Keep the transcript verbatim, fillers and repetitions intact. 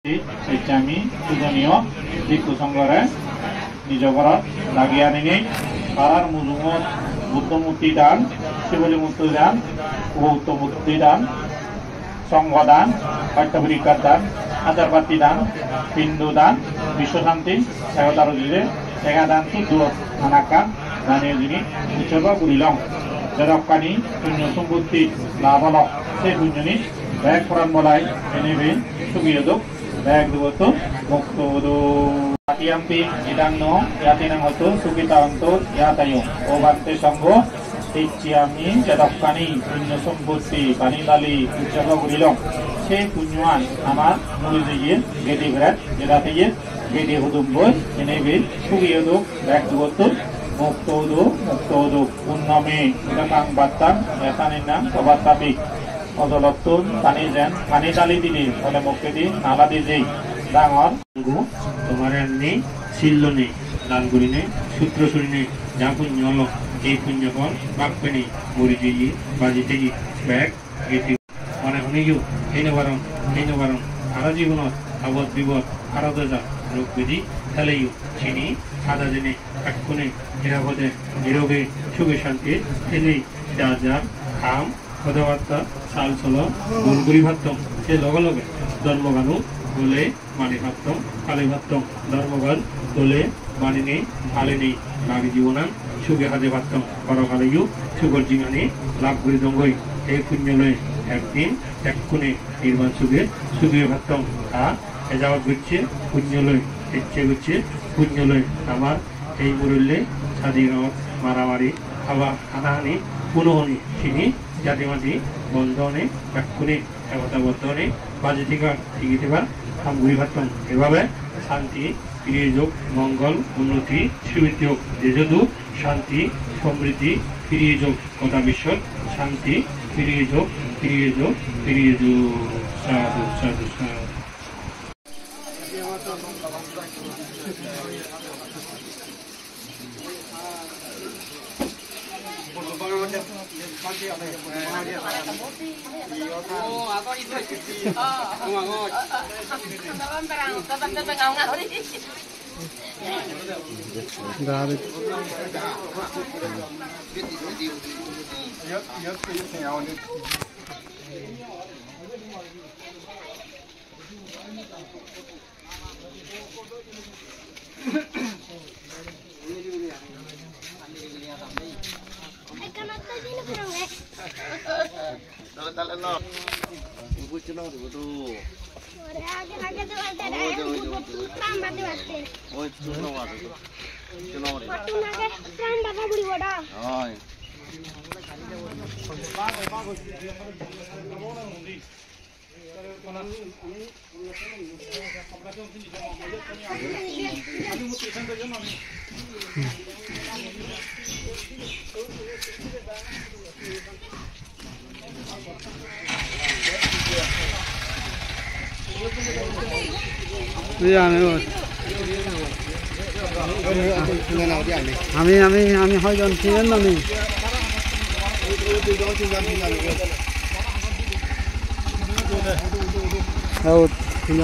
Ecche ami pujoniyo bhikkhu songhore nijo ghorot dagi aninei, tarar mujungot Buddho murti dan, Siboli murti dan, Buddho murti dan, songho dan, bhatta porikkar dan, ajar batti dan, pindu dan, biswa santi, ekota rojire, ega dan, suddu hanakkan dani jini utsorgo gurilong. Jedokkani punyo sompotti lab olo, se punyoni bek poran bolai ene be sugi odok, bek dugottun mukto odok. Atiyampi idang no yatinang hotu sukhita hontu yatayo. O Bhante Sangho, ecche ami jedokkani punyo sompotti dani dali utsorgo gurilong, se punyoan amar muri jeye gedi bret, jeda teye gedi hudumboi ene be sugi odok, bek dugottun mukto odok, mukto odok. Punnami idakang bhattam yataninnang pavattami. Ojolottun pani jen, pani dali dile, ole mokkedi nala di jei. Dangor. Gu, tomare anni, silloni, dan gurine, sutro surine, ja punyo olo, ei punyo phol bak pene, muri jeye, baji teye, bek giti. Mone hone yo, hei no parong, hei no parong, hara jibonot, abot bibot, hara doja, rog bedi, teleyo, sini, hada jene, ekkune, nirapode, niroge, suge shanti, tele, ja jar, ham, hodabatta, sal solon, gol guri pattong, se loge loge, dhormogano, gole, mani pattong, pali pattong, dhormogan dole maninei, palinei, bagi jibonan suge haje pattong, porokaleyo sugor jinghani lab guri dongoi. Ei punyo loi ekdin ekkune nirban suge suge pattong. Ta ejabat gocche punyo loi, ecche gocche punyo loi, amar ei murolle sadi gaonot maramari, haba hanahani, hunohuni sini jadi madi bondo onei bekkune ekota boddo onei baji thebar, tigi thebar ham guri pattong. Ebabe shanti firi ejok, mongol, unnoti, sribiddhi ok. Jejodu shanti, somriddhi firi ejok, goda bishwot shanti firi ejok, firi ejok, firi ejok. Sadhu, sadhu, sadhu. Ei ami, ami, ami hoijon, tinjon ami. Out, tinjon.